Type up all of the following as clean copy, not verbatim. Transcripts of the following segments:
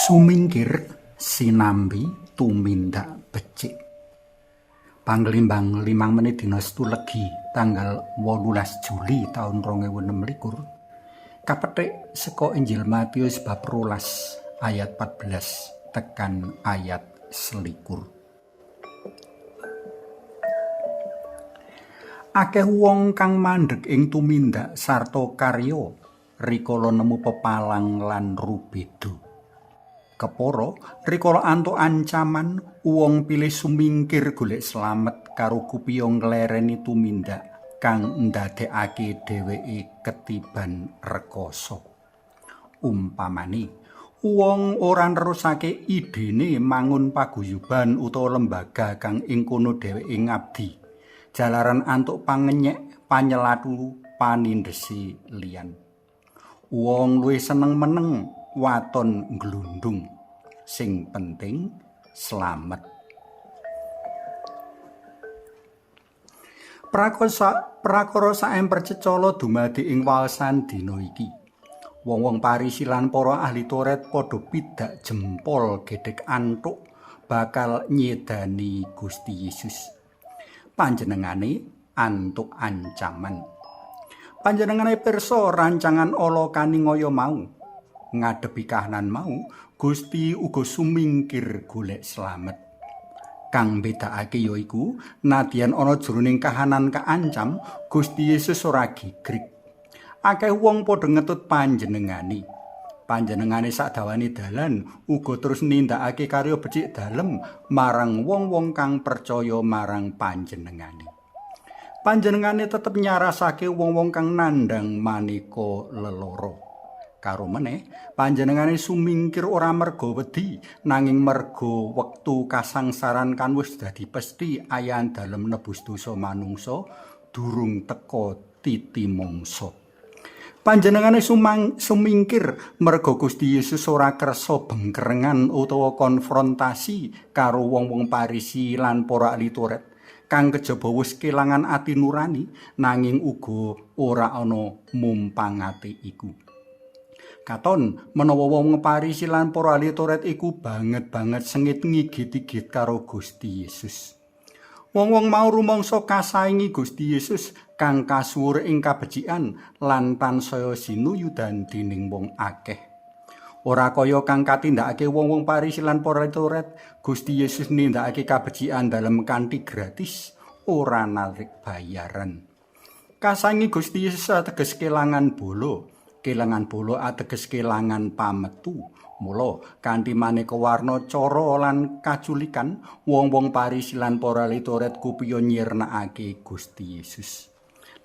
Sumingkir sinambi tumindak becik. Panglimbang 5 menit dina Setu Legi tanggal 18 Juli taun 2026 kapetik saka Injil Matius bab 12 ayat 14 tekan ayat 21. Akeh wong kang mandheg ing tumindak sarta karya rikala nemu pepalang lan rubedo. Kepara rikala antuk ancaman wong pilih sumingkir golek slamet karo kupiya nglereni tumindak kang ndadekake dheweke ketiban rekoso. Umpamane wong ora nerusake idene mangun paguyuban utawa lembaga kang ing kono dheweke ngabdi jalaran antuk pangenyek panyelatu panindhesi liyan. Wong luwih seneng meneng waton glundung, sing penting slamet. Prakara saemper cecala dumadi ing waosan dina iki. Wong-wong Parisi lan para ahli Taurat padha pidak jempol gedhek antuk bakal nyedani Gusti Yesus. Panjenengane antuk ancaman. Panjenengane pirsa rancangan ala kaningaya mau. Ngadepi kahanan mau, Gusti uga sumingkir golek slamet. Kang mbedakake yaiku, nadyan ana jroning kahanan kaancam, Gusti Yesus ora gigrik. Akeh wong padha ngetut panjenengane. Panjenengane sadawane dalan uga terus nindakake karya becik dalem marang wong-wong kang percaya marang panjenengane. Panjenengane tetep nyarasake wong-wong kang nandhang maneka leloro. Karo meneh, panjenengane sumingkir ora merga wedi, nanging merga wektu kasangsaran kan wis dadi pesthi ayan dalem nebus dosa manungsa durung teka titi mangsa. Panjenengane sumingkir merga Gusti Yesus ora kersa bengkerengan utawa konfrontasi karo wong-wong Parisi lan para ahli Taurat kang kejaba wis kelangan ati nurani, nanging uga ora ana mumpangate iku. Katon menawa wong Parisi lan para ahli Taurat iku banget-banget sengit ngigit-igit karo Gusti Yesus. Wong-wong mau rumangsa kasaingi Gusti Yesus kang kasuwur ing kabecikan lan tansaya sinuyudan dening wong akeh. Ora kaya kang katindakake wong-wong Parisi lan para ahli Taurat, Gusti Yesus nindakake kabecikan dalem kanthi gratis, ora narik bayaran. Kasaingi Gusti Yesus ateges kelangan bala. Kelangan bala ateges kelangan pametu. Mula kanthi maneka warna cara lan kaculikan, wong-wong Parisi lan para ahli Taurat kupiya nyirnakake Gusti Yesus.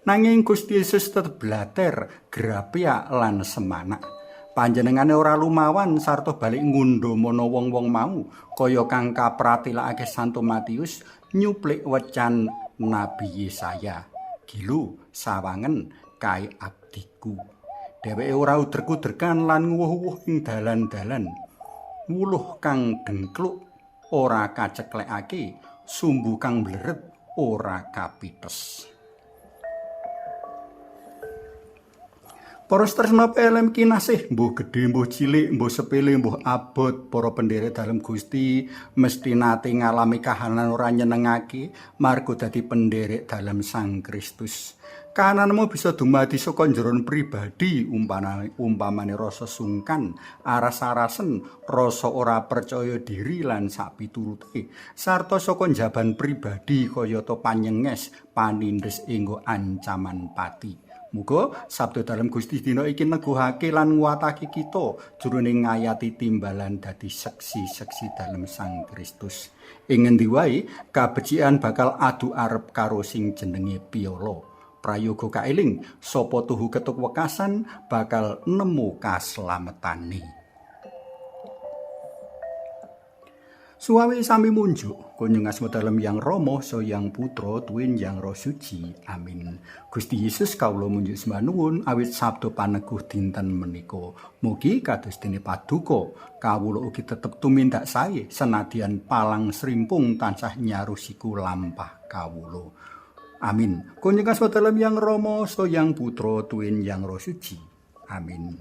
Nanging Gusti Yesus tetep blater, grapyak lan semanak. Panjenengane ora lumawan sarta balik ngundhamana wong-wong mau, kaya kang kapratelakake Santo Matius nyuplik wecan Nabi Yesaya. Gilu sawangen kae abdiku. Dheweke ora udrek-udrekan lan nguwuh-uwuh ing dalan-dalan. Wuluh kang dengkluk ora kaceklekake, sumbu kang bleret ora kapites. Para tresna PLM kinasih, mbuh gedhe mbuh cilik, mbuh sepele mbuh abot, para penderek dalem Gusti mesti nate ngalami kahanan ora nyenengake marga dadi penderek dalem Sang Kristus. Kahananmu bisa dumadi saka njeron pribadi, umpamane rasa sungkan, aras-arasen, rasa ora percaya diri lan sapiturute, sarta saka njaban pribadi kayata panyenges, panindes enggo ancaman pati. Muga sabda dalem Gusti dina iki neguhake lan nguwatake kita jroning ngayati timbalan dadi seksi-seksi dalem Sang Kristus. Ing ngendi wae kabecikan bakal adu arep karo sing jenenge piala. Prayoga kaeling sapa tuhu ketuk wekasan bakal nemu kaslametane. Suwawi sami munjuk kunjung asma dalem Yang Rama saha Yang Putra tuwin Yang Roh Suci. Amin. Gusti Yesus kawula munjuk sembah nuwun awit sabda paneguh dinten menika. Mugi kados dene paduka kawula ugi tetep tumindak sae senadyan palang srimpung tansah nyarusiku lampah kawula. Amin. Kunjung asma dalem Yang Rama saha Yang Putra tuwin Yang Roh Suci. Amin.